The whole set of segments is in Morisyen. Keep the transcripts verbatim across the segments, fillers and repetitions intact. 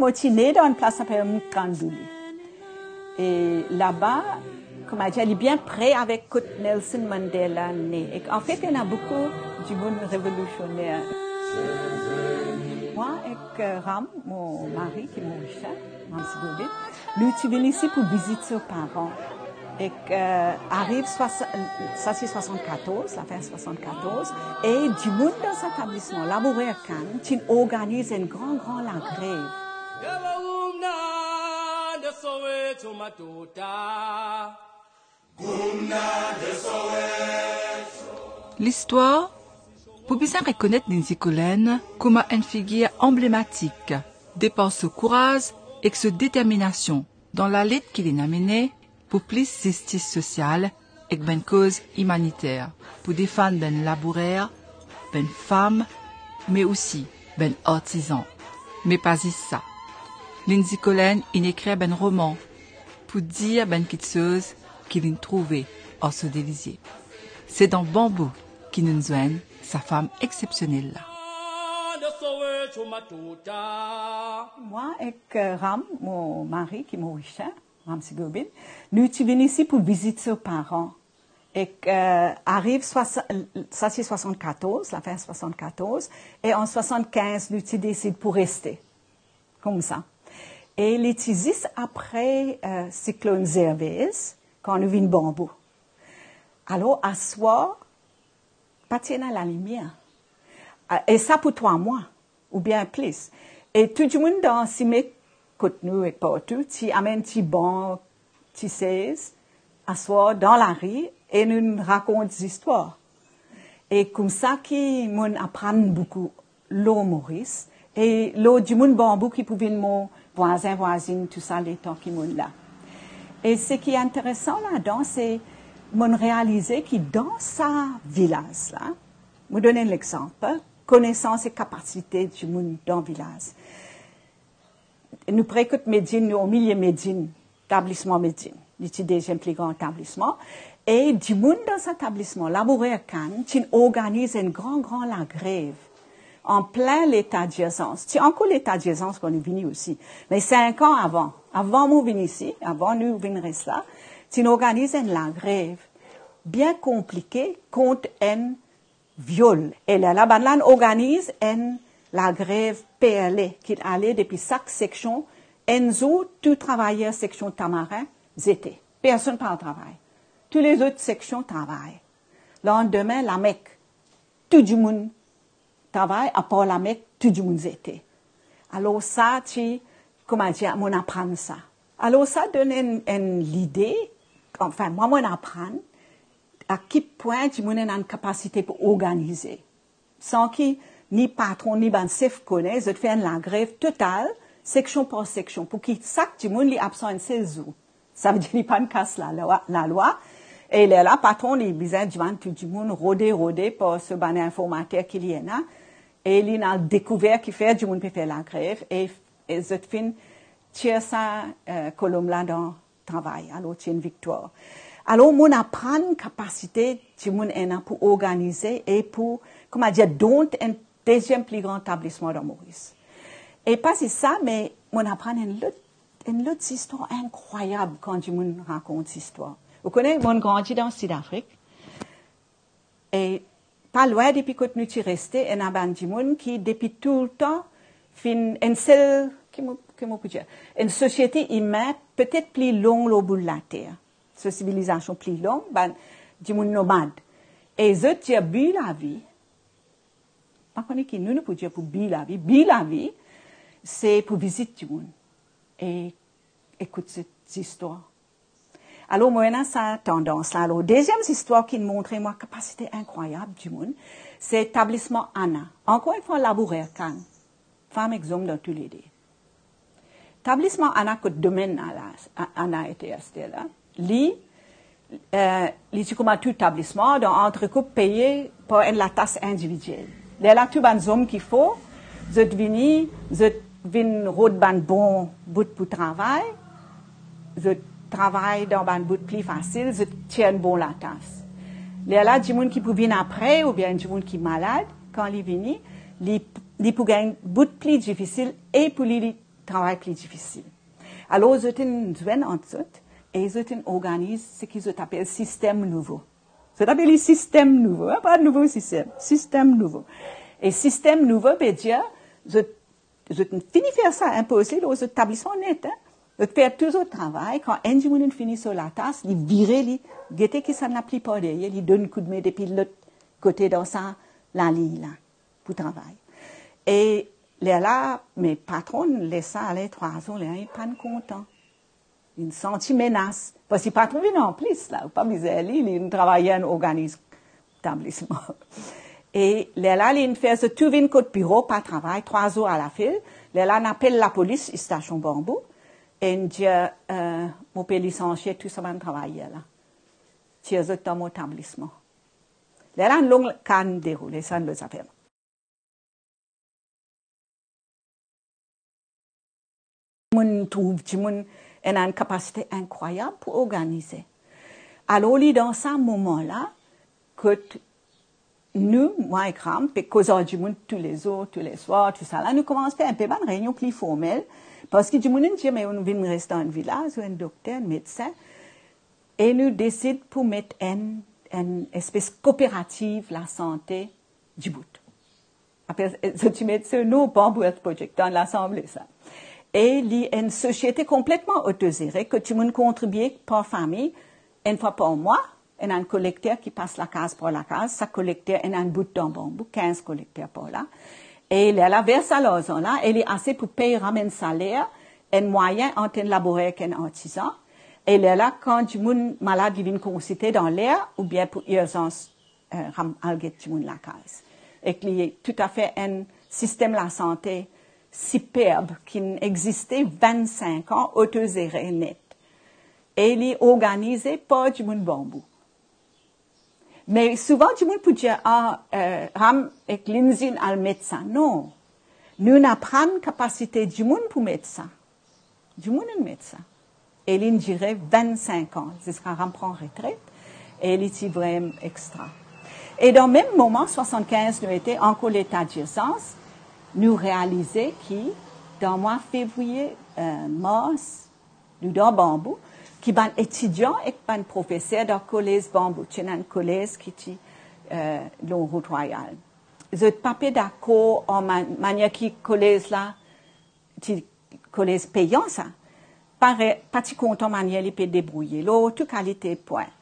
Mo ti ne dan enn plas apel Mkanduli. E laba, kouma dir, li bien pre avek kot Nelson Mandela ne. E anfet, ena boukou dimoun revolisyoner. Mwa ek, eh, Ram, mo mari ki Morisien, Ram Sigobin, nou ti vinn isi pou vizit so paran. Ek, eh, ariv swasa-, sa se swasannkatorz, lafin swasannkatorz, e dimoun dan sa etablisman, labourer kann, ti organiz enn gran, gran lagrev. Listwar pou bizin rekonet Lindsay Collen kouma enn figir anblematik, de par so kouraz ek so determinasion dan lalit ki li inn amene pou plis zistis sosial ek bann koz imaniter, pou defann bann labourer, bann fam, me osi bann artizan. Me pa zis sa. Lindsay Collen inn ekrir bann roman pou dir bann kiksoz ki linn trouve ar so delizie. Se dan Banbou ki nou zwenn sa fam exsepsionel la. Mwa ek, eh, Ram, mo mari ki Morisien, Ram Sigobin, nou ti vinn isi pou vizit so paran. Ek, eh, ariv swasa-, sa se swasannkatorz, lafin swasannkatorz, e an swasannkinz, nou ti desid pou reste. Koumsa. E li ti zis apre, eh, siklonn Zervez, kan nou vinn Banbou. Alor, aswar, pa ti ena lalimier. A, e sa pou trwa mwa, oubien plis. E tou dimoun dan sime kot nou ek partou, ti amenn ti ban, ti sez, aswar dan lari, e nou rakont zistwar. E koumsa ki mo'nn aprann boukou lor Moris, e lor dimoun Banbou ki pou vinn mo vwazin, vwazinn, tousa, letan ki mo'nn la. E seki interesan ladan, se mo'nn realize ki dan sa vilaz la, mo donn enn lexanp, konesans e kapasite dimoun dan vilaz. Nou pre kot Medinn, nou omilie Medinn, etablisman Medinn. Li ti deziem pli gran etablisman. E dimoun dan sa etablisman, labourer kann, ti'nn organiz enn gran, gran lagrev an plin leta dirzans. Ti ankor leta dirzans kan nou vini osi. Me sink an avan, avan mo vinn isi, avan nou vinn res la, ti'nn organiz enn lagrev bien konplike kont enn viol. E lerla, bannla inn organiz enn lagrev perle ki ale depi sak seksion. Enn zour, tou travayer seksion Tamarin zete. Personn pa al travay. Tou lezot seksion travay. Landime, Lamek, tou dimoun travay, apar Lamek, tou dimoun zete. Alor sa ti, koumadir, mo'nn aprann sa. Alor sa donn enn, enn lide, anfin, mwa, mo'nn aprann a ki pwin dimoun ena enn kapasite pou organize. San ki ni patron, ni bann sef kone, zot fer enn lagrev total, seksion par seksion, pou ki sak dimoun li absan enn sel zour. Savedir li pa'nn kas lalwa, lalwa. E lerla, patron li bizin dimann tou dimoun rode, rode par so bann informater ki li ena. E li'nn al dekouver kifer dimoun pe fer lagrev. E, e zot finn tir sa, eh, kolonm la dan travay. Alor, ti enn viktwar. Alor, mo'nn aprann kapasite dimoun ena pou organize e pou, koumadir, donn enn deziem pli gran etablisman dan Moris. E pa zis sa, me mo'nn aprann enn lot, enn lot zistwar inkrwayab kan dimoun rakont zistwar. Ou kone, mo'nn grandi dan Sid Afrik. E pa lwin depi kot nou ti reste, ena bann dimoun ki depi toultan finn enn sel, ki mo, ki mo pou dir, enn sosiete imin petet pli long lor boul later. So sivilizasion pli long, bann dimoun nomad. E zot dir bi lavi, pa kone ki nou, nou pou dir pou bi lavi. Bi lavi, se pou vizit dimoun e ekout zot zistwar. Alor, mo ena sa tandans la. Alor, deziem zistwar ki montre mwa kapasite inkrwayab dimoun, se etablisman Ana. Ankor enn fwa, labourer kann, fam ek zom dan toulede. Etablisman Ana kot domenn Ana, Ana ete aster la, li, eh, li ti kouma tou etablisman, dan antre koup peye par enn latas individiel. Lerla tou bann zom ki for, zot vini, zot vinn rod bann bon bout pou travay, zot travay dan bann bout pli fasil, zot tir enn bon latas. Lerla dimoun ki pou vinn apre, oubien dimoun ki malad, kan li vini, li, li pou gagn bout pli difisil e pou li, li travay pli difisil. Alor, zot inn zwenn ant zot e zot inn organiz seki zot apel Sistem Nouvo. Zot apel li Sistem Nouvo, en, pa Nouvo Sistem, Sistem Nouvo. E Sistem Nouvo vedir, zot, zot fini fer sa, inpoz li lor zot etablisman net, en. Zot fer tou zot travay, kan enn dimoun inn fini so latas, li vire, li gete kisannla pli par deryer, li donn koudme depi lot kote dan sa lalign la pou travay. E lerla, me patronn les sa ale trwa zour, lerla li pa'nn kontan. Li santi menas. Parski patronn vinn anplis la, ou pa bizin li, li enn travayer, enn organiz etablisman. E lerla, li inn fer zot tou vinn kot biro, pa travay, trwa zour alafil. Lerla, inn apel lapolis stasion Banbou, e inn dir, eh, mo pe lisansie tou sa bann travayer la. Tir zot dan mo etablisman. Lerla, enn long ka inn deroule, sa enn lot zafer. Mo trouv dimoun ena enn kapasite inkrwayab pou organize. Alor, li dan sa moman la, kot nou, mwa ek Ram, pe koz ar dimoun toulezour, touleswar, tousala, nou koumans fer inpe bann reynion pli formel, parski dimoun inn dir, me nou vinn res dan enn vilaz, ou enn dokter, enn medsin, e nou desid pou met enn, enn espes kooperativ lasante dibout. Apre, zot ti met so nom Banbou Health Project dan Lasanble sa. E li enn sosiete konpletman otozere, kot dimoun kontribie par fami, enn fwa par mwa, ena enn kolekter ki pas lakaz par lakaz, sa kolekter ena enn bout dan Banbou, kinz kolekter par la. E lerla, ver sa larzan la, e li ase pou pey, ramenn saler, enn mwayin ant enn laborer ek enn artizan. E lerla, kan dimoun malad, li vinn konsilte dan ler, oubien pou irzans, eh, ram-, al get dimoun lakaz. Ek li toutafe enn sistem lasante siperb ki'nn existe vennsenk an, otozere net. E li organize par dimoun Banbou. Me souvan, dimoun pou dir, "Ah, eh, Ram ek Lindsay al met sa." Non. Nou'nn aprann kapasite dimoun pou met sa. Dimoun inn met sa. E li'nn dire vennsenk an, ziska Ram pran retret, e li ti vremem extra. E dan mem moman, swasannkinz nou ete ankor leta dirzans, nou realize ki dan mwa fevriye, eh, mars, nou dan Banbou, ki bann etidian ek bann profeser dan kolez Banbou, ti ena enn kolez ki ti, eh, lor Rout Rwayal. Zot pa pe dakor ar man-, manier ki kolez la, ti kolez peyan sa, pa re-, pa ti kontan manier li pe debrouye lor tou kalite pwin.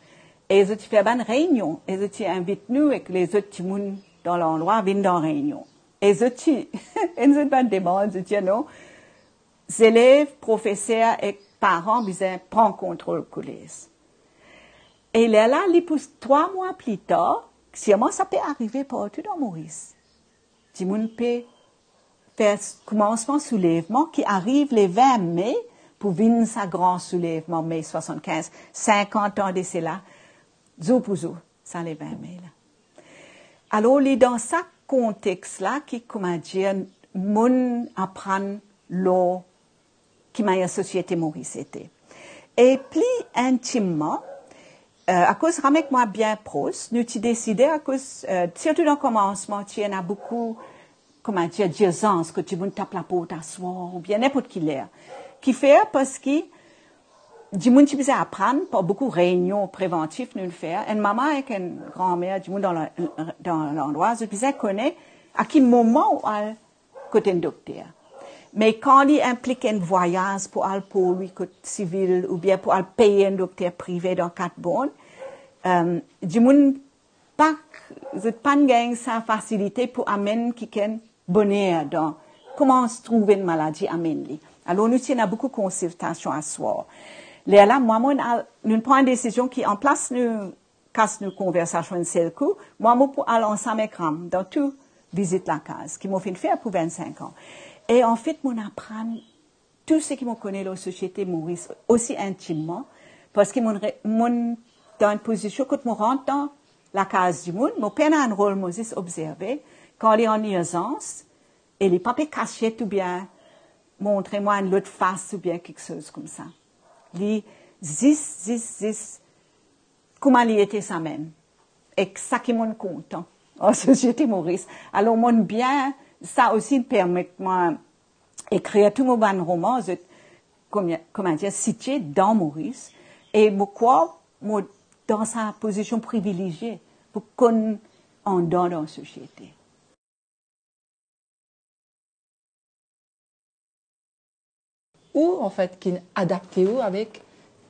E zot ti fer bann reynion, e zot ti invit nou ek lezot dimoun dan landrwa vinn dan reynion. E zot ti, enn zot bann demann, zot dir, non, zelev, profeser ek paran bizin pran kontrol kolez. E lerla, li pou trwa mwa pli tar, sirman sa pe arive partou dan Moris. Dimoun pe fer s-, koumansman soulevman ki ariv le vin me pou vinn sa gran soulevman me swasannkinz, sinkant an de sela, zour pou zour, sa le vin me la. Alor, li dan sa kontex la ki, koumadir, monn aprann lor ki manier sosiete Moris ete. E pli intimman, eh, akoz Ram ek mwa bien pros, nou ti deside akoz, eh, sirtou dan koumansman, ti ena boukou, koumadir, dirzans, kot dimoun tap laport aswar, oubien ninport ki ler. Kifer? Parski dimoun ti bizin aprann par boukou reynion prevantif nou'nn fer. Enn mama ek enn granmer, dimoun dan la-, dan landrwa, zot bizin kone a ki moman ou al kot enn dokter. Me kan li inplik enn vwayaz pou al Port Louis kot sivil oubien pou al pey enn dokter prive dan kat born, em, dimoun pa, zot pa'nn gagn sa fasilite pou amenn kikenn boner dan kouma trouv enn maladi, amenn li. Alor, nou ti ena boukou konsiltasion aswar. Lerla, mwa, monn al, nou pran enn desizion ki, anplas nou kas nou konversasion enn sel kou, mwa, mo pou al ansam ek Ram dan tou vizit lakaz, ki mo finn fer pou vennsenk an. E anfet, monn aprann tou seki mo kone lor sosiete Moris osi intimman, parski monn re-, monn dan enn pozision kot mo rant dan lakaz dimoun, mo pena enn rol, mo zis obzerve, kan li an irzans, e li pa pe kasiet oubien montre mwa enn lot fas oubien kiksoz koumsa. Li zis, zis, zis kouma li ete samem, ek sa ki monn kontan an sosiete Moris. Alor, monn bien, sa osi permet mwa ekrir tou mo bann roman, zot, kouma, kouma dir, sitie dan Moris, e mo krwar mo dan sa pozision privilezie pou konn andan dan sosiete. Ou, anfet, ki'nn adapte ou avek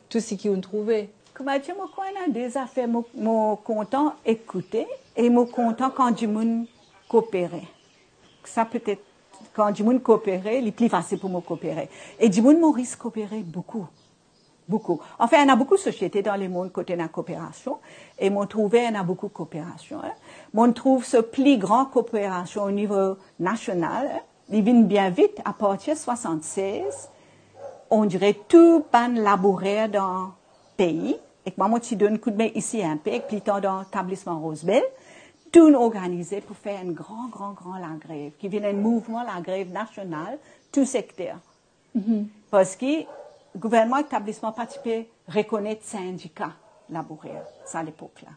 tou seki ou'nn trouve? Kouma dir, mo krwar ena de zafer, mo, mo kontan ekoute e mo kontan kan dimoun kopere. Sa petet, kan dimoun kopere, li pli fasil pou mo kopere. E dimoun Moris kopere boukou. Boukou. Anfin, ena boukou sosiete dan lemond kot ena koperasion, e mo trouve ena boukou koperasion, en. Mo trouv so pli gran koperasion o nivo nasional, en, li vinn bien vit, apartir swasann-sez, on dire tou bann labourer dan pei, ek mwa mo ti donn koudme isi inpe, ek pli tar dan tablisman Rose Bell, to'nn organize pou fer enn gran, gran, gran lagrev, ki vinn enn mouvman lagrev nasional, tou sekter. Parski gouvernman ek tablisman pa ti pe rekonet sindika labourer sa lepok la.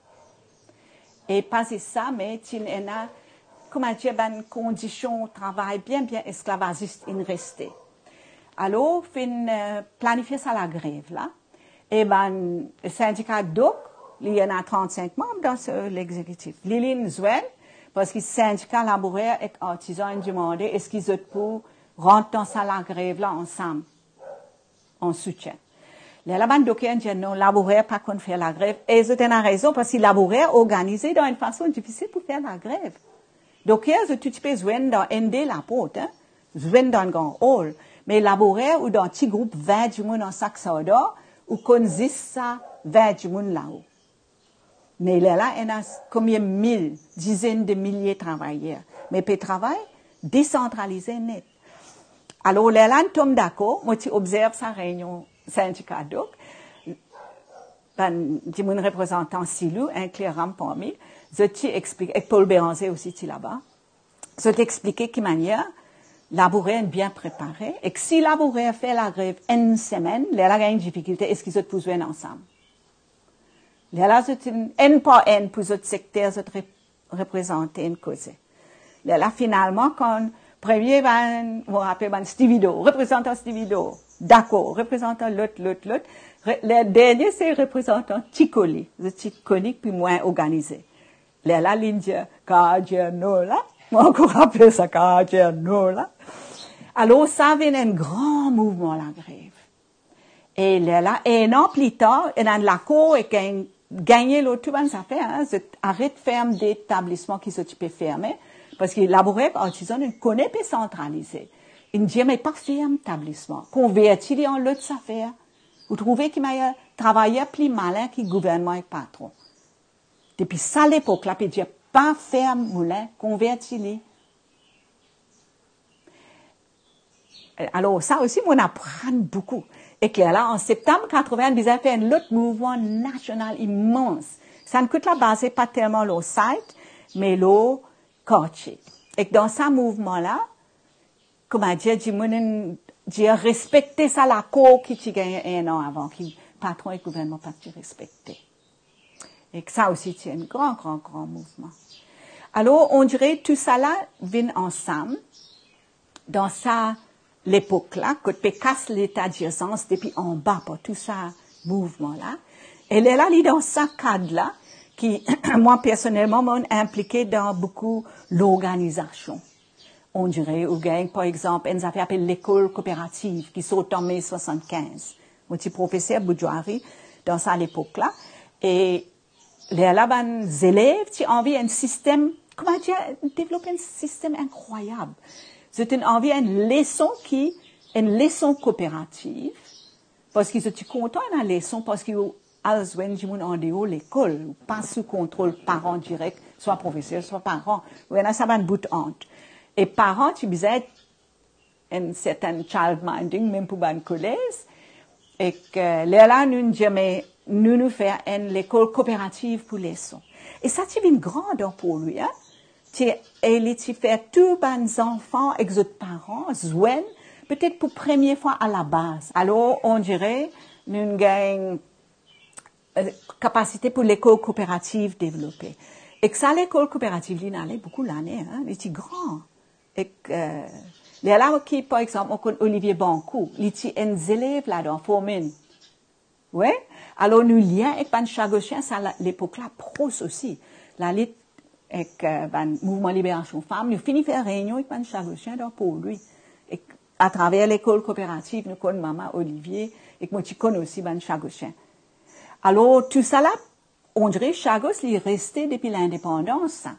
E pa zis sa, me ti ena, kouma dir, bann kondision travay bien, bien esklavazis inn reste. Alor, finn, eh, planifie sa lagrev la, e bann sindika dok, li ena trant-sink manm dan se, lexekitif. Li, li'nn zwenn, parski sindika labourer ek artizan inn demande eski zot pou rant dan sa lagrev la ansam, an soutien. Lerla bann doker inn dir non, labourer pa konn fer lagrev, e zot ena rezon, parski labourer organize dan enn fason difisil pou fer lagrev. Doker, zot tou ti pe zwenn dan enn de laport, en, zwenn dan enn gran hol, me labourer ou dan ti group vin dimoun an sak sardar, ou konn zis sa vin dimoun lao. Me lerla ena konbien mil, dizenn de milie travayer, me pe travay desantralize net. Alor, lerla nou tom dakor, mo ti obzerv sa reynion sindika dok, bann dimoun reprezantan Silou, inkli Ram parmi, zot ti explik, ek Paul Bérenger osi ti laba. Zot explike ki manier labourer inn bien prepare, ek si labourer fer lagrev enn semenn, lerla gagn difikilte, eski zot pou zwenn ansam? Lerla zot inn, enn par enn, pou zot sekter, zot rep-, reprezante, inn koze. Lerla finalman, kan premie bann, mo rapel bann stivido, reprezantan stivido, dakor, reprezantan lot, lot, lot, re-, le dernie se reprezantan Ti Koli, zot ti koni ki pli mwin organize. Lerla li'nn dir, kadir nor la, mo ankor rapel sa, kadir nor la. Alor, sa vinn enn gran mouvman lagrev. E lerla, enn an pli tar, ena enn lakor e gagn-, gagne lor tou bann zafer, en, zot aret ferm de tablisman ki zot ti pe ferme, parski labourer ek artizan, nou kone, pe santralize. Inn dir, me pa ferm tablisman, konverti li an lot zafer. Ou trouve ki manier travayer pli malin ki gouvernman ek patron. Depi sa lepok la, pe dir, pa ferm moulin, konverti li. Alor, sa osi, mo'nn aprann boukou. Ek lerla, an septam katrevin, bizin fer enn lot mouvman nasional imans. Sa inn kout la baze pa telman lor site, me lor kartie. Ek dan sa mouvman la, kouma dir, dimoun inn dir respekte sa lakor ki ti gagn enn an avan, ki patron ek gouvernman pa ti respekte. Ek sa osi ti enn gran, gran, gran mouvman. Alor, on dire tou sa la vinn ansam dan sa lepok la, kot pe kas leta dirzans depi anba par tou sa mouvman la. E lerla, li dan sa kad la ki, mwa, personelman, mo'nn inplike dan boukou lorganizasion. On dire, ou gagn, par exanp, enn zafer apel lekol koperativ, ki sort an me swasann-kinz. Mo ti profeser boudjwari dan sa lepok la. E lerla bann zelev ti anvi enn sistem, kouma dir, devlop enn sistem inkrwayab. Zot inn anvi enn leson ki, enn leson koperativ, parski zot ti kontan ena leson, parski ou al zwenn dimoun andeor lekol, ou pa sou kontrol paran direk, swa profeser, swa paran, ou ena sa bann bout ant. E paran ti bizin enn serten child minding, mem pou bann kolez. Ek, eh, lerla nou dir, me nou, nou fer enn lekol koperativ pou leson. E sa ti vinn gran dan Paul, wi, en. Ti, e li ti fer tou bann zanfan ek zot paran zwenn, petet pou premie fwa alabaz. Alor, on dire, nou gagn, eh, kapasite pou lekol koperativ devlope. Ek sa lekol koperativ, li'nn ale boukou lane, en, li ti gran. Ek, eh, Lerla ki, par exanp, mo konn Olivier Bancourt, li ti enn zelev ladan, Fomin. Wi? Alor, nou lien ek bann Chagosien, sa la, lepok la, pros osi. Lalit ek, eh, bann mouvman liberasion fam, nou fini fer reynion ek bann Chagosien dan Port Louis. Ek atraver lekol kooperativ, nou konn mama Olivier, ek mo ti konn osi bann Chagosien. Alor, tousala, on dirait Chagos, li reste depi lindepandans, sa.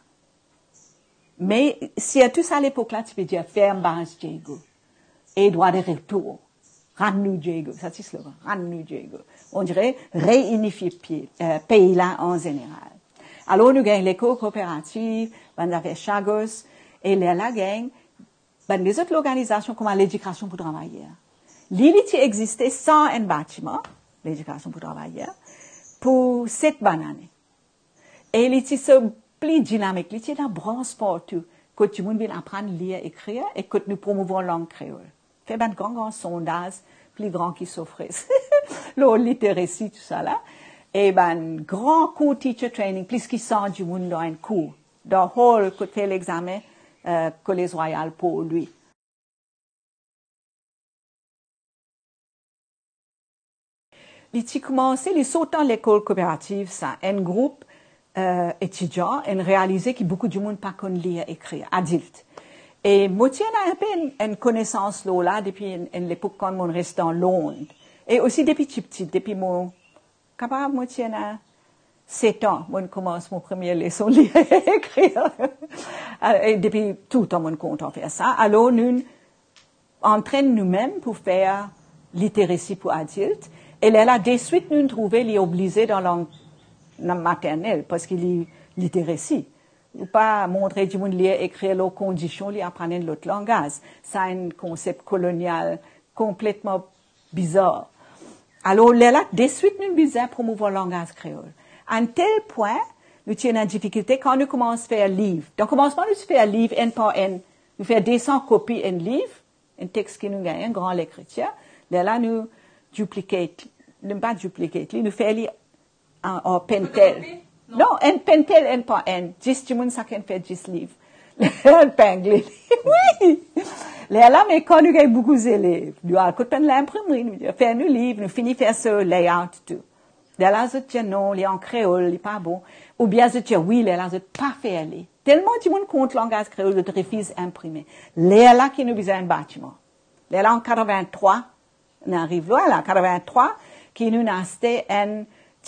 Me sirtou sa lepok la, ti pe dir, ferme baz Diego. Et droit de retour. Rann nou Diego. Sa ti slogan, rann nou Diego. On dirait reinifie pie, eh, pei la an zeneral. Alor, nou gagn lekol kooperativ, bann zafer Chagos, e lerla gagn bann lezot lorganizasion kouma Ledikasion pou Travayer. Li, li ti existe san enn batiman, Ledikasion pou Travayer, pou set bann ane. E li ti so pli dinamik, li ti ena brans partou, kot dimoun vinn aprann lir, ekrir, e kot nou promouvwar lang kreol. Fer bann gran, gran sondaz, pli gran ki Sofres, lor literesi, tousala. E bann gran kour teacher training, plis ki san dimoun dan enn kour. Dan hall, kot fer legzame, eh, Kolez Rwayal Port Louis. Li ti koumanse, li sort dan lekol kooperativ, sa, enn group, eh, etidian, inn realize ki boukou dimoun pa konn lir, ekrir, adilt. E mo ti ena enpe enn, enn konesans lor la depi enn, enn lepok kan mo res dan Lond. E osi depi tipti, depi mo kapav, mo ti ena set an, mo'nn koumans mo premie leson lir, ekrir. E depi toultan mo'nn kontan fer sa. Alor, nou antrenn noumem pou fer literesi pou adilt. E lerla, deswit, nou trouve li oblize dan lang maternel, parski li literesi. Ou pa montre dimoun lir, ekrir lor kondision li aprann enn lot langaz. Sa enn konsep kolonial konpletman bizar. Alor, lerla, deswit, nou bizin promouvwar langaz kreol. A enn tel pwin, nou ti ena difikilte kan nou koumans fer liv. Dan komansman, nou ti fer liv enn par enn. Nou fer de san kopi enn liv, enn text ki nou gagn, enn gran lekritir. Lerla, nou duplicate, nou pa duplicate li, nou fer li an, an pentel. Fotokopi? Non. Non, enn pentel, enn par enn. Dis dimoun, sakenn fer dis liv. Enpegle li. Wi! Lerla, me kan nou gagn boukou zelev, nou al kot bann linprimri, nou dir, fer nou liv, nou fini fer so layout tou. Lerla zot dir non, li an kreol, li pa bon. Oubien zot dir wi, lerla zot pa fer li. Telman dimoun kont langaz kreol, zot refiz inprime. Lerla ki nou bizin enn batiman. Lerla an katrevintrwa, nou ariv lwin la, katrevintrwa, ki nou aste enn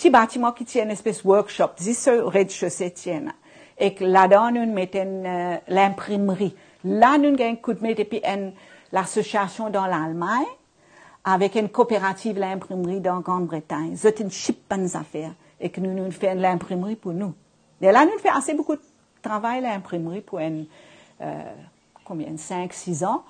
ti batiman ki ti enn espes workshop, zis so rezesose ti ena. Ek ladan nou met enn, eh, linprimri. La nou gagn koudme depi enn lasosiasion dan Lalmagn, avek enn kooperativ linprimri dan Grann Bretagn. Zot inn ship bann zafer, ek nou, nou fer enn linprimri pou nou. Lerla nou fer ase boukou travay linprimri pou enn, eh, konbien, sink, sis an.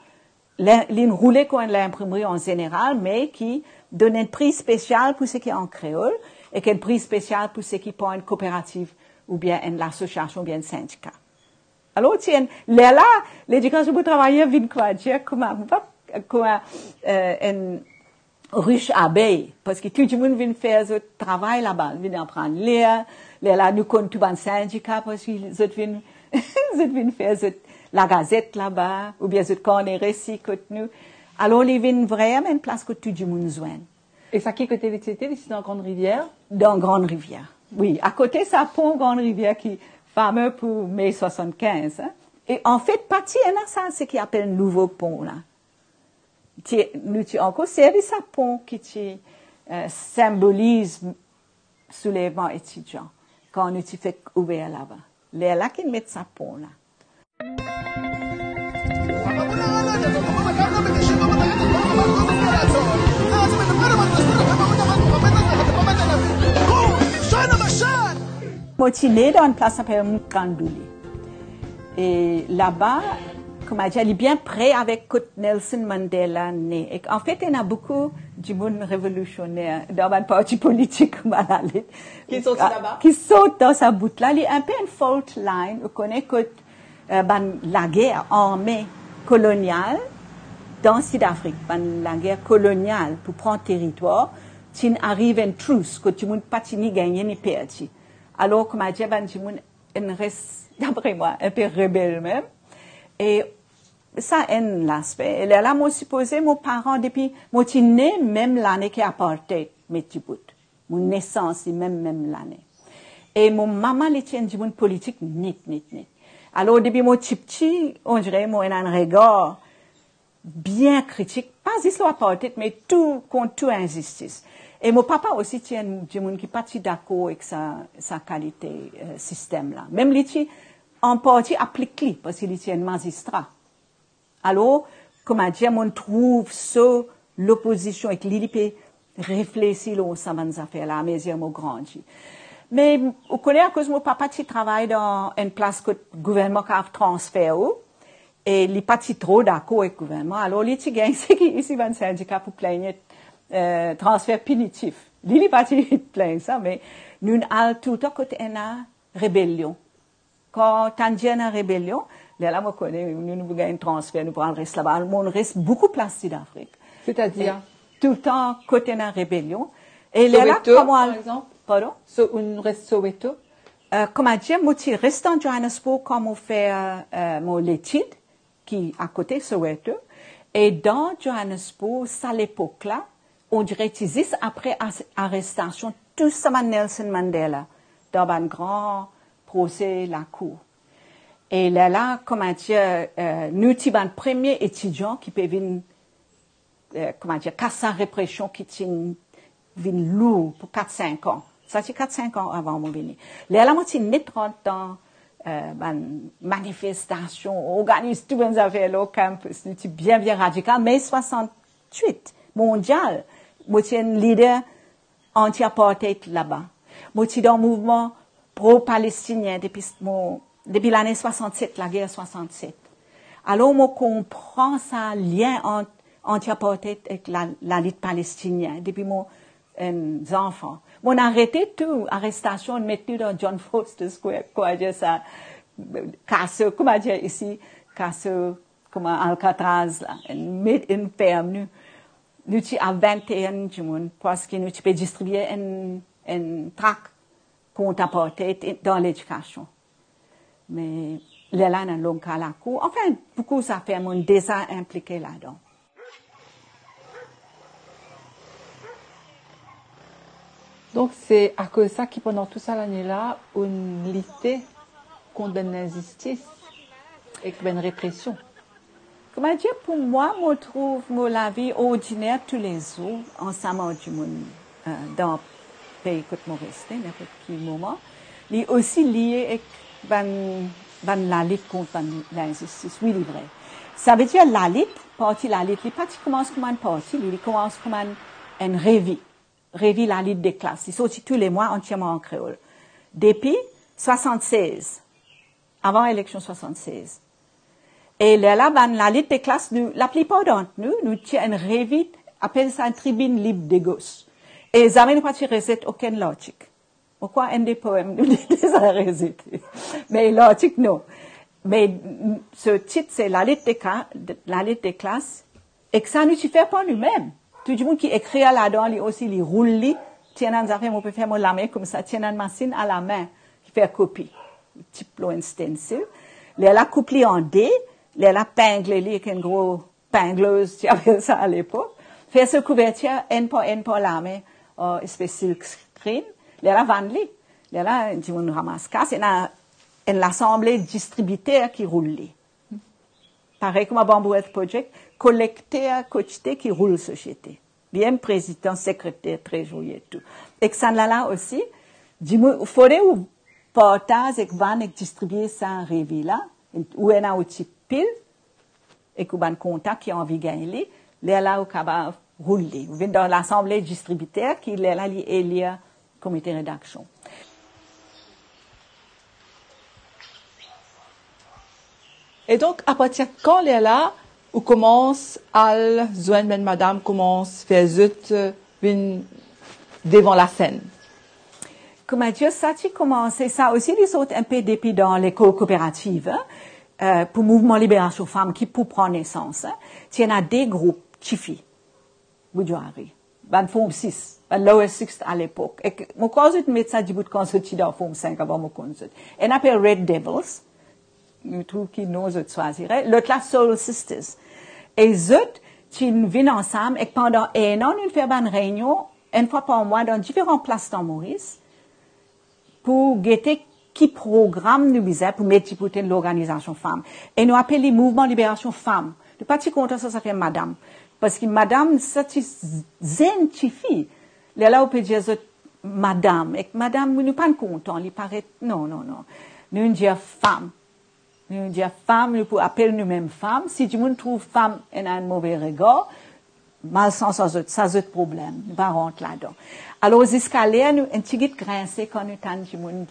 Li, li roule kouma enn linprimri an zeneral, me ki donn enn pri spesial pou seki an kreol, ek enn pri spesial pou seki par enn kooperativ, oubien enn lasosiasion, oubien enn sindika. Alor, ti enn, lerla, Ledikasion pou Travayer vinn kouma dir, kouma, kouma, eh, enn rich abey, parski tou dimoun vinn fer zot travay laba, vinn aprann lir, lerla nou konn tou bann sindika, parski zot vinn, zot vinn fer zot lagazet laba, oubien zot karne resi kot nou. Alor, li vinn vreman enn plas kot tou dimoun zwenn. E sa ki kote li ti ete? Li ti dan Grann Rivier? Dan Grann Rivier, wi. Akote sa pon Grann Rivier ki fame pou Me swasannkinz, en. E anfet, pa ti ena sa, seki apel nouvo pon la. Ti, nou ti ankor servi sa pon ki ti, eh, sinboliz soulevman etidian, kan nou ti fek ouver laba. Lerla ki met sa pon la. Mo ti ne dan enn plas apel Muthanduli. E laba, kouma dir, li bien pre avek kot Nelson Mandela ne. Ek anfet, ena boukou dimoun revolisyoner dan bann parti politik, kouma lalit. Ki sorti laba? Ki sort dan sa bout la. Li enpe enn fault line, ou kone kot, eh, bann lager arme kolonial dan Sid Afrik, bann lager kolonial pou pran teritwar, ti'n ariv enn truce, kot dimoun pa ti ni gagne ni perdi. Alor, kouma dir, bann dimoun inn res, dapre mwa, enpe rebel mem. E Sa enn laspe. E lerla mo sipoze mo paran depi mo ti ne, mem lane ki apartheid met dibout. Mo nesans li mem, mem lane. E mo mama, li ti enn dimoun politik net, net, net. Alor, depi mo tipti, on dire mo ena enn regar bien kritik, pa zis lor apartheid, me tou, kont tou inzistis. E mo papa osi ti enn dimoun ki pa ti dakor ek sa, sa kalite, eh, sistem la. Mem li ti an parti aplik li, parski li ti enn mazistra. Alor, kouma dir, mo trouv so lopozision ek li, li pe reflesi lor sa bann zafer la, amezir mo grandi. Me, ou kone, akoz mo papa ti travay dan enn plas kot gouvernman kav transfer ou, e li pa ti tro dakor ek gouvernman, alor li ti gagn seki isi bann sindika pou plengne, eh, transfer pinitif. Li, li pa ti plenn sa, me nou al toultan kot ena rebelion. Kan tann dir ena rebelion, lerla mo kone, nou, nou pou gagn transfer, nou pou al res laba. Mo res boukou plas Sidafrik. Setadir? E toultan kot ena rebelion. E lerla, Soweto, kouma par exanp? Pardon? So, ou res Soweto? Eh, kouma dir, mo ti res dan Johannesburg kan mo fer, eh, mo letid, ki akote Soweto. E dan Johannesburg, sa lepok la, on dire ti zis apre as-, arestasion tou sa bann Nelson Mandela, dan bann gran prose lakour. E lerla, kouma dir, eh, nou ti bann premie etidian ki pe vinn, eh, kouma dir, kas sa represion ki ti vinn lour pou kat, sink an. Sa ti kat, sink an avan mo vini. Lerla mo ti net rant dan, eh, bann manifestasion, organiz tou bann zafer lor campus. Nou ti bien, bien radikal, me swasant-wit, mondial, mo ti enn lider anti-apartheid laba. Mo ti dan mouvman pro-palestinien depi s-, mo, depi lane swasant-set, lager swasant-set. Alor, mo konpran sa lien ant anti-apartheid ek la, lalit palestinien depi mo enn zanfan. Mo arete tou, arestasion, met nou dan John Foster Square, kouma dir sa, kaso, kouma dir isi, kaso, kouma Alcatraz la, enn met, enn ferm nou. Nou ti a vinteenn dimoun, parski nou ti pe distribie enn, enn trak kont apartheid dan ledikasion. Me lerla ena long kar lakour. Anfin, boukou zafer, mo deza inplike ladan. Donk, se akoz sa ki pandan tou sa lane la, ou'nn lite kont bann inzistis ek bann represion. Kouma dir, pou mwa, mo trouv mo lavi ordiner toulezour, ansam ar dimoun, eh, dan pei kot mo reste, ninport ki moman, li osi lie ek bann, bann lalit kont bann linzistis. Wi, li vre. Savedir lalit, parti lalit, li pa ti koumans kouma enn parti, li, li koumans kouma enn, enn revi. Revi Lalit de Klas. Li sorti toulemwa, antierman an kreol. Depi swasant-sez, avan eleksion swasant-sez. E lerla, bann Lalit de Klas, nou, laplipar dant nou, nou ti enn revi, apel sa enn tribinn lib de gos. E zame nou pa ti rezet okenn lartik. Mo krwar enn de poem nou deza rezete. Me lartik, non. Me, mm, so tit se Lalit de Ka-, de, Lalit de Klas. Ek sa, nou ti fer par noumem. Tou dimoun ki ekrir ladan, li osi, li roul li. Ti ena enn zafer, mo pe fer mo lame koumsa, ti ena enn masinn a lame ki fer kopi. Tip lor enn stensil. Lerla koup li an de, lerla pingle li ek enn gro pinglez, ti apel sa alepok. Fer so kouvertir enn par enn par lame, ar espes silk screen. Lerla vann li. Lerla dimoun ramas kas, ena enn lasanble distribiter ki roul li. Parey kouma Bamboo Earth Project, kolekter kantite ki roul sosiete. Li enn prezidan, sekreter, trezorie, tou. Ek sannla la osi, dimoun, fode ou partaz ek vann ek distribie sa revi la, ou ena ou ti pil, ek ou bann kontak ki anvi gagn li, lerla ou kapav roul li. Ou vinn dan lasanble distribiter ki lerla li elir komite redaksion. E donk, apartir kan lerla, ou koumans al zwenn bann madam, koumans fer zot, eh, vinn devan lasenn? Koumadir, sa ti koumanse, sa osi li sort enpe depi dan lekor kooperativ, eh, pou Mouvman Liberasion Fam ki pou pran nesans, eh. Ti ena de group tifi, Boudjwari, bann Form sis, bann Lower Sixth alepok. Ek mo krwar zot met sa dibout kan zot ti dan Form fink, avan mo konn zot. Enn apel Red Devils, nou trouv ki non zot swazire. Lot la, Soul Sisters. E zot ti vinn ansam, ek pandan enn an, nou fer bann reynion, enn fwa par mwa, dan diferan plas dan Moris, pou gete ki program nou bizin pou met dibout enn lorganizasion fam. E nou apel li Mouvman Liberasion Fam. Nou pa ti kontan sa zafer madam. Parski madam, sa ti zenn tifi. Lerla ou pe dir zot madam. Ek madam, nou pa'nn kontan, li paret, non, non, non. Nou dir fam. Nou dir fam, nou pou apel noumem fam. Si dimoun trouv fam ena enn move regar, malsans ar zot, sa zot problem, nou pa rant ladan. Alor, ziska ler nou enn tigit grinse kan nou tann dimoun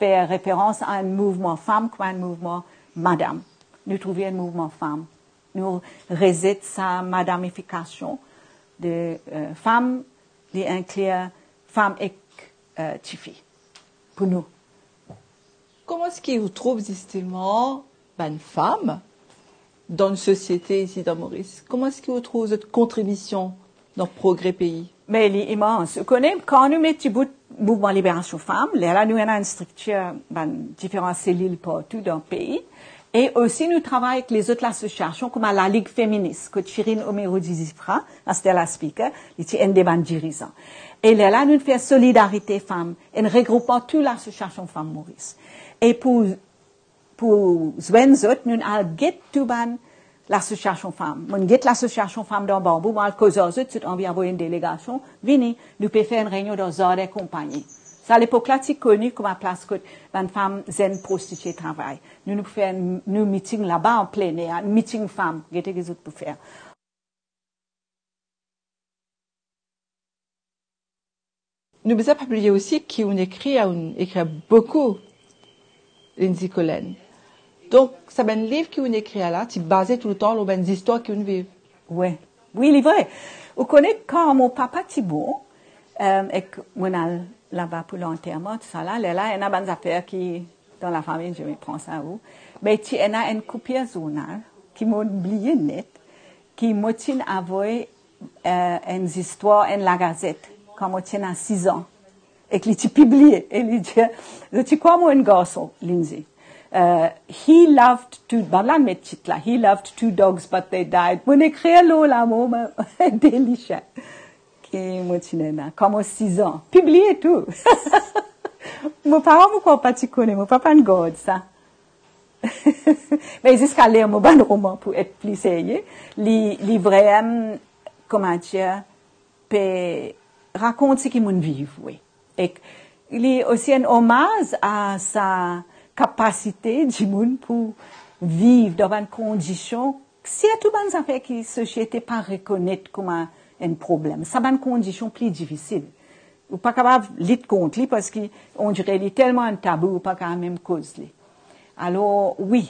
fer referans a enn mouvman fam kouma enn mouvman madam. Nou trouv li enn mouvman fam. Nou rezet sa madamifikasion de, eh, fam, li inklir fam ek, eh, tifi. Pou nou. Kouma eski ou trouv zisteman bann fam dan nou sosiete isi dan Moris? Kouma eski ou trouv zot kontribision dan progre pei? Me li imans. Ou kone, kan nou met dibout Mouvman Liberasion Fam, lerla nou ena enn striktir, bann diferan selil partou dan pei, e osi nou travay ek lezot lasosiasion kouma Lalig Feminis, kot Chirine Omerod-Zifra, aster la Speaker, li ti enn de bann dirizan. E lerla nou fer Solidarite Fam, enn regroupman tou lasosiasion fam Moris. E pou pou zwenn zot, nou al get tou bann lasosiasion fam. Mo'nn get lasosiasion fam dan Banbou, mo al koz ar zot, zot anvi avoy enn delegasion, vini, nou pe fer enn reynion dan zardin konpagni. Sa lepok la ti koni kouma plas kot bann fam zenn prostitie travay. Nou, nou fer nou miting laba an plener, miting fam, gete ki zot pou fer. Nou bizin pa bliye osi ki ou'nn ekrir, ou'nn ekrir boukou, Lindsay Collen. Donk, sa bann liv ki ou'nn ekrir la, ti baze touletan lor bann zistwar ki ou'nn viv. Wi, wi, li vre. Ou kone, kan mo papa ti bon, eh, ek mo'nn al laba pou lanterman, tousala, lerla, ena bann zafer ki dan lafami, je me pran sa ou. Me ti ena enn koupir zournal ki mo'nn bliye net, ki mo ti'nn avoy, eh, enn zistwar enn lagazet, kan mo ti ena sizan. Ek li ti pibliye, e li dir, zot ti krwar mo enn garson, Lindsay. Eh, he loved two, bann la met tit la, he loved two dogs, but they died. Mo'nn ekrir lor la, mo, mo, de lisien ki mo ti ena, kan mo sizan. Pibliye tou. Mo paran, mo krwar, pa ti kone, mo pa pa'nn gard sa. Me ziska ler mo bann roman pou et pli serye, li, li vremem, kouma dir, pe rakont seki mo'nn viv, wi. Ek li osi enn omaz a sa kapasite dimoun pou viv dan bann kondision, sirtou bann zafer ki sosiete pa rekonet kouma enn problem. Sa bann kondision pli difisil. Ou pa kapav lit kont li parski, on dire, li telman enn tabou, ou pa kapav mem koz li. Alor, wi,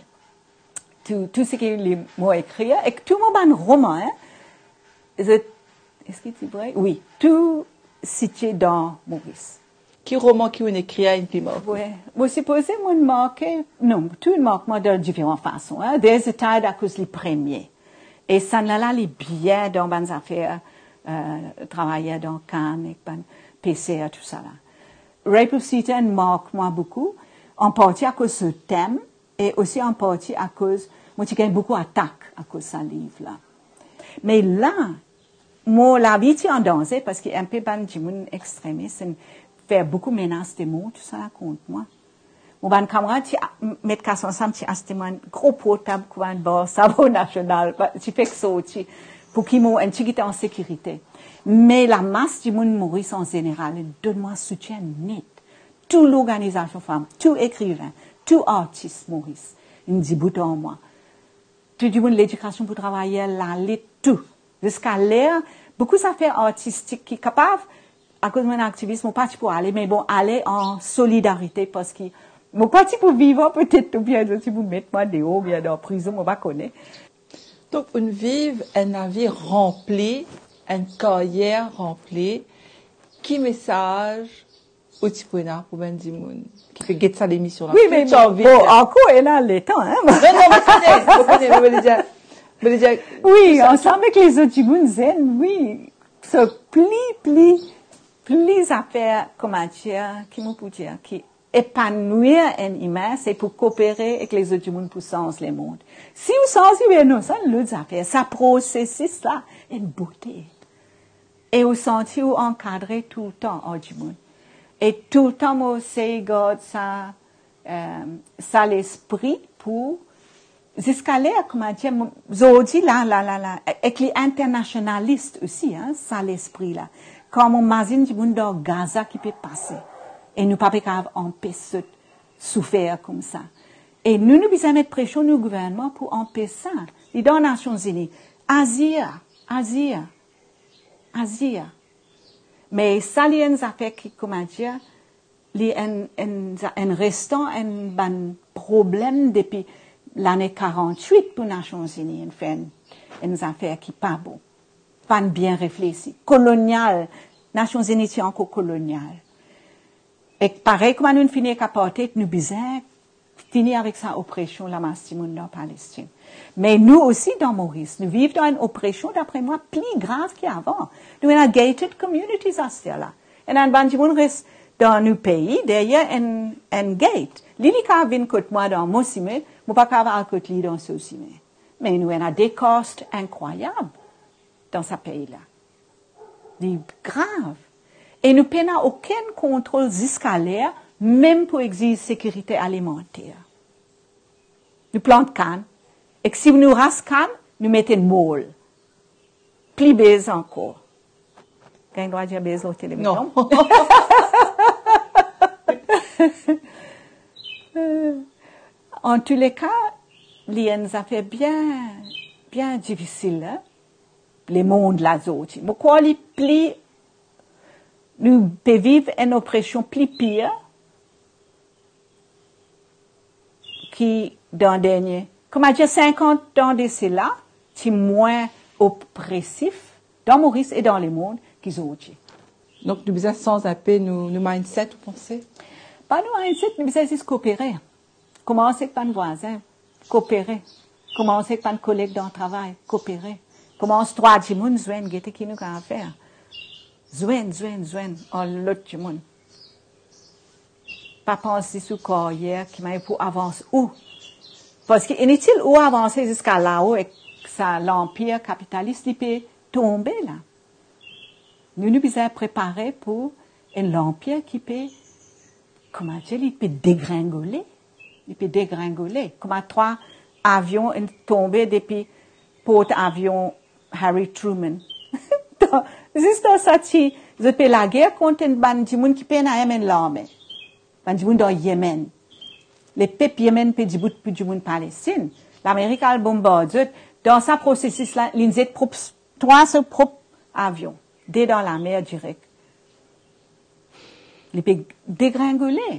tou, tou seki li mo ekrir, ek tou mo bann roman, hein, zot, eski ti vre? Wi, tou sitie dan Moris. Ki roman ki ou'nn ekrir inn pli marke? Wi, mo sipoze mo'nn marke, non, tou inn mark mwa dan diferan fason, hein. There's a Tide akoz li premie. E sannla la, li bien dan bann zafer, eh, travayer dan kann, ek bann peser, tousala. Rape of Sita inn mark mwa boukou, an parti akoz so tem, e osi an parti akoz mo ti gagn boukou atak akoz sa liv la. Me la, mo lavi ti an danze, parski inpe bann dimoun extremis inn fer boukou menas de mor, tousala kont mwa. Mo bann kamarad ti a-, m-, met kas ansam, ti aste mwa enn gro portab kouma enn bar Savon Nasional, pa-, ti fek sorti, pou ki mo enn tigit an sekirite. Me lamas dimoun Moris an zeneral, inn donn mwa soutien net. Tou lorganizasion fam, tou ekriven, tou artis Moris, inn dibout ar mwa. Tou dimoun Ledikasion pou Travayer, Lalit, tou. Ziska ler, boukou zafer artistik ki kapav, akoz mo enn aktivis, mo pa ti pou ale, me bon, ale an solidarite, parski mo pa ti pou vivan, petet, oubien zot ti pou met mwa deor, oubien dan prizon, mo pa kone. Donk, ou'nn viv enn lavi ranpli, enn karyer ranpli. Ki mesaz ou ti pou ena pou bann dimoun ki pe get sa lemision la? Wi, me bon, ankor ena letan, hein? Non, non, mo kone, mo kone, mo vle dir, mo vle dir, wi, ansam ek lezot dimoun zenn, wi. So, pli, pli, pli zafer, kouma dir, ki mo pou dir, ki Epanouir enn imin, se pou koopere ek lezot dimoun pou sanz lemond. Si ou sanz ou inosan, lot zafer, sa prosesis la, enn bote. E ou santi ou ankadre toultan ar dimoun. E toultan mo sey gard sa, eh, sa lespri pou ziska ler, koumadir, mo, zordi la, la, la, la, ek li internasionalis osi, hein, sa lespri la. Kan mo mazinn dimoun dan Gaza ki pe pase, e nou pa pe kapav anpes zot soufer koumsa. E nou, nou bizin met presion nou gouvernman pou anpes sa. Li dan Nasion Zini. Azir, azir, azir. Me sa li enn zafer ki, koumadir, li enn, enn, enn restan enn bann problem depi lane karant-wit pou Nasion Zini inn fer enn, enn zafer ki pa bon. Pann bien reflesi. Kolonial. Nasion Zini ti ankor kolonial. Ek parey kouma nou fini ek apartheid, nou bizin fini avek sa opresion lamas dimoun dan Palestinn. Me nou osi dan Moris, nou viv dan enn opresion, dapre mwa, pli grav ki avan. Nou ena gated communities aster la. Ena enn bann dimoun res dan nou pei deryer enn, enn gate. Li, li kapav vinn kot mwa dan mo sime, mo pa kapav al kot li dan so sime. Me nou ena de caste inkrwayab dan sa pei la. Li grav. E nou pena okenn kontrol ziska ler, mem pou exiz sekirite alimanter. Nou plant kann, ek si nou ras kann, nou met enn mol. Pli bez ankor. Gagn drwa dir bez lor televizyon? Non. Antouleka, li enn zafer bien, bien difisil, hein? Lemond la zordi. Mo krwar li pli, nou pe viv enn opresion pli pir ki dan dernie, koumadir, sinkant an de sela, ti mwin opresif dan Moris e dan lemond ki zordi. Donk, nou bizin sanz inpe nou, nou mindset, ou panse? Pa nou mindset, nou bizin zis koopere. Koumans ek bann vwazin, koopere. Koumans ek bann koleg dan travay, koopere. Koumans trwa dimoun, zwenn, gete ki nou kapav fer. Zwenn, zwenn, zwenn ar lot dimoun. Pa pans zis ou karyer, ki manier pou avans ou. Parski initil ou avanse ziska lao ek sa lanpir kapitalis, li pe tonbe la. Nou, nou bizin prepare pou enn lanpir ki pe, koumadir, li pe degringole. Li pe degringole. Kouma trwa avion inn tonbe depi port avion Harry Truman. Dan, zis dan sa ti, zot pe lager kont enn bann dimoun ki pena mem enn lame. Bann dimoun dan Yemen. Lepep Yemen pe dibout pou dimoun Palestinn. Lamerik al bonbard zot. Dan sa prosesis la, linn zet prop, trwa so prop avion. De dan lamer direk. Li pe degringole.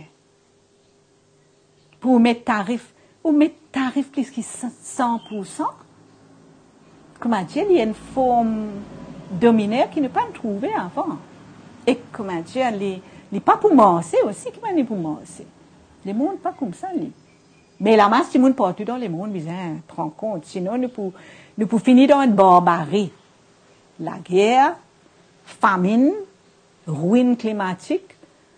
Pou met tarif, ou met tarif plis ki san, san poursan. Koumadir, li enn form dominer ki nou pa'nn trouve avan. E koumadir, li, li pa pou marse osi, ki manier pou marse? Lemond pa koumsa, li. Me lamas dimoun partou dan lemond bizin pran kont, sinon nou pou, nou pou fini dan enn barbari. Lager, faminn, rwinn klimatik,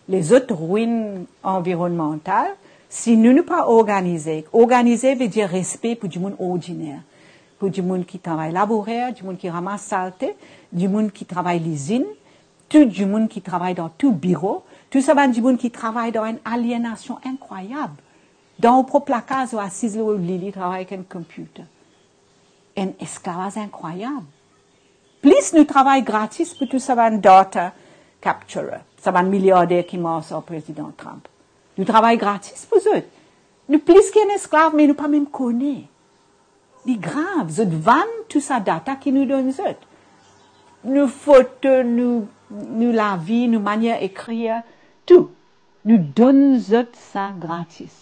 lezot rwinn anvironnmantal, si nou, nou pa organize. Organize ve dir respe pou dimoun ordiner, pou dimoun ki travay labourer, dimoun ki ramas salte, dimoun ki travay lizinn, tou dimoun ki travay dan tou biro, tou sa bann dimoun ki travay dan enn alienasion inkrwayab. Dan ou prop lakaz, ou asiz lor ou lili, travay ek enn computer. Enn esklavaz inkrwayab. Plis nou travay gratis pou tou sa bann data capturer, sa bann miliarder ki mars ar Prezidan Trump. Nou travay gratis pou zot. Nou plis ki enn esklav, me nou pa mem kone. Li grav, zot vann tou sa data ki nou donn zot. Nou foto, nou, nou lavi, nou manier ekrir, tou. Nou donn zot sa gratis.